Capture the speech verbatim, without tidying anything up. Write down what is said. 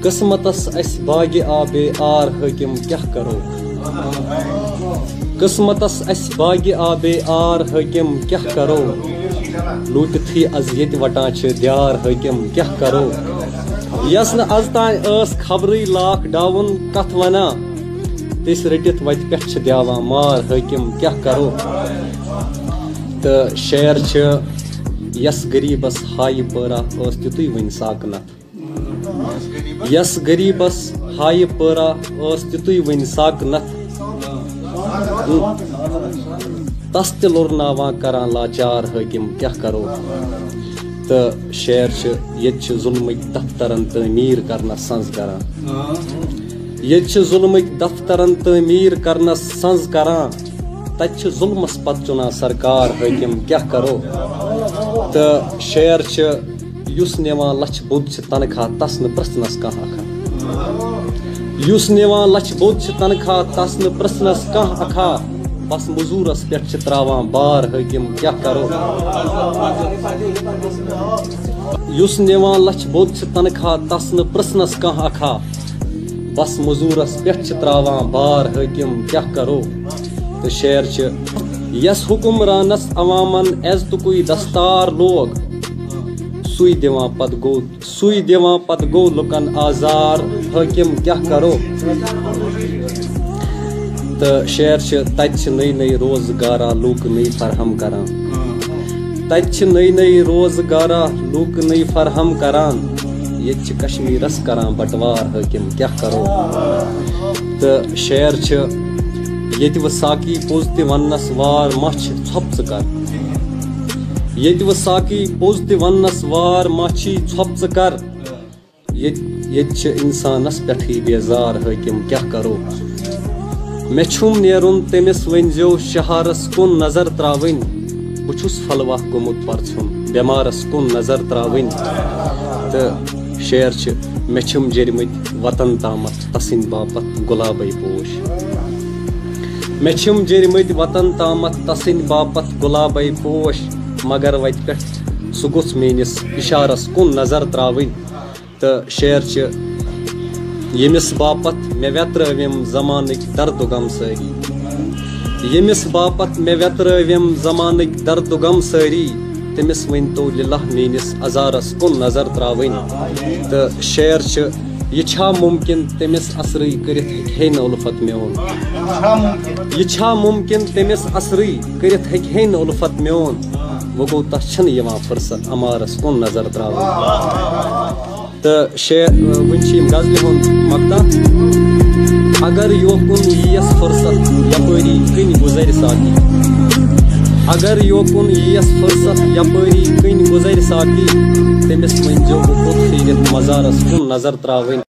قسمتس اسہِ باغِ آبے آر حٲکِم کیٛاہ کرو؟ قسمتس اسہِ باغِ آبے آر حٲکِم کیٛاہ کرو؟ لوٗٹِتھٕے از ییٚتہِ وٹان چھِ دیار حٲکِم کیٛاہ کرو؟ یس نہٕ از تام ٲس خبرٕے لاک ڈاوُن کتھ ونان، تِژھ رٔٹِتھ وتہِ پٮ۪ٹھ چھِ دیوان مار حٲکِم کیٛاہ کرو؟ تہٕ شعر چھِ، یس غریٖبس ہایہِ پٲرا ٲس تیُتُے وٕنہِ ساکہٕ نتھ۔ یس غریٖبس ہایہِ پٲرا ٲس تیُتُے وٕنہِ ساکہٕ نتھ۔ تس تہِ لوٚرناوان کران لاچار حٲکِم کیٛاہ کرو؟ تہٕ شعر چھِ، ییٚتہِ چھِ ظُلمٕکۍ دفترن تعمیٖر کرنس سنٛز کران۔ ییٚتہِ چھِ ظُلمٕکۍ دفترن تعمیٖر کرنس سنٛز کران۔ تتہِ چھِ ظُلمس پتہٕ چُنان سرکار حٲکِم کیٛاہ کرو؟ تہٕ شعر چھِ، یُس نِوان لچھِ بوٚد چھِ تنخواہ، تس نہٕ پرژھنس کانٛہہ اکھا۔ یُس نِوان لچھِ بوٚد چھِ تنخواہ، تس نہٕ پرژھنس کانٛہہ اکھا۔ بس مٔزوٗرس پٮ۪ٹھ چھِ تراوان بار حٲکِم کیٛاہ کرو؟ یُس نِوان لچھِ بوٚد چھِ تنخواہ، تس نہٕ پرژھنس کانٛہہ اکھا۔ بس مٔزوٗرس پٮ۪ٹھ چھِ تراوان بار حٲکِم کیٛاہ کرو؟ تہٕ شعر چھِ، یس حُکمرانس عوامن عزتُکُے دستار لوگ، سُے دِوان پتہٕ گوٚو سُے دِوان پتہٕ گوٚو لُکن آزار، حٲکِم کیٛاہ کرو؟ تہٕ شعر چھِ، تتہِ چھِ نٔے نٔے روزگارا لوٗکھ نٔے فراہم کران۔ تتہِ چھِ نٔے نٔے روزگارا لوٗکھ نٔے فراہم کران۔ ییٚتہِ چھِ کشمیٖرس کران بٹوار، حٲکِم کیٛاہ کرو؟ تہٕ شعر چھِ، ییٚتہِ وۄنۍ ساقی پوٚز تہِ وننس وار ما چھِ، ژھۄپ ژٕ کر۔ ییٚتہِ وۄنۍ ساقی پوٚز تہِ وننس وار ما چھی، ژھۄپ ژٕ کر۔ ییٚتہِ، ییٚتہِ چھِ اِنسانس پٮ۪ٹھٕے بیزار، حٲکِم کیٛاہ کرو؟ مےٚ چھُم نیرُن تٔمِس ؤنۍزیو شہارس کُن نظر تراوٕنۍ۔ بہٕ چھُس پھلواہ گوٚمُت پرژھُن، بٮ۪مارس کُن نظر تراوٕنۍ۔ تہٕ شعر چھِ، مےٚ چھِم جیٚرمٕتۍ وطن تامتھ تسٕنٛدِ باپتھ گۄلابے پوش۔ مےٚ چھِم جیٚرمٕتۍ وطن تامتھ تسٕنٛدِ باپتھ گۄلابے پوش، مگر وتہِ پٮ۪ٹھ سُہ گوٚژھ میٲنِس اِشارس کُن نظر تراوٕنۍ۔ تہٕ شعر چھِ، ییٚمِس باپتھ مےٚ ویترٲوِم زمانٕکۍ درد و غم سٲری۔ ییٚمِس باپتھ مےٚ ویترٲوِم زمانٕکۍ درد و غم سٲری، تٔمِس ؤنۍ تو لِلہ میٲنِس عذارس کُن نظر تراوٕنۍ۔ تہٕ شعر چھِ، یہِ چھا مُمکِن تٔمِس اثرٕے کٔرِتھ ہیٚکہِ ہے نہٕ اُلفت میون؟ یہِ چھا مُمکِن تٔمِس اثرٕے کٔرِتھ ہیٚکہِ ہے نہٕ اُلفت میون؟ وۄنۍ گوٚو تس چھنہٕ یِوان فرصت عمارس کُن نظر تراوٕنۍ۔ تہٕ شعر، وٕنہِ چھِ یِم غزلہِ ہُنٛد مقطع۔ اگر یوکُن یِیَس فرصت یپٲری کٔنۍ گُزرِ ساقی۔ اگر یوکُن یِیَس فرصت یپٲری کٔنۍ گُزرِ ساقی۔ تٔمِس ؤنۍزیو بہٕ کوٚت پھیٖرِتھ مزارس کُن نظر تراوٕنۍ۔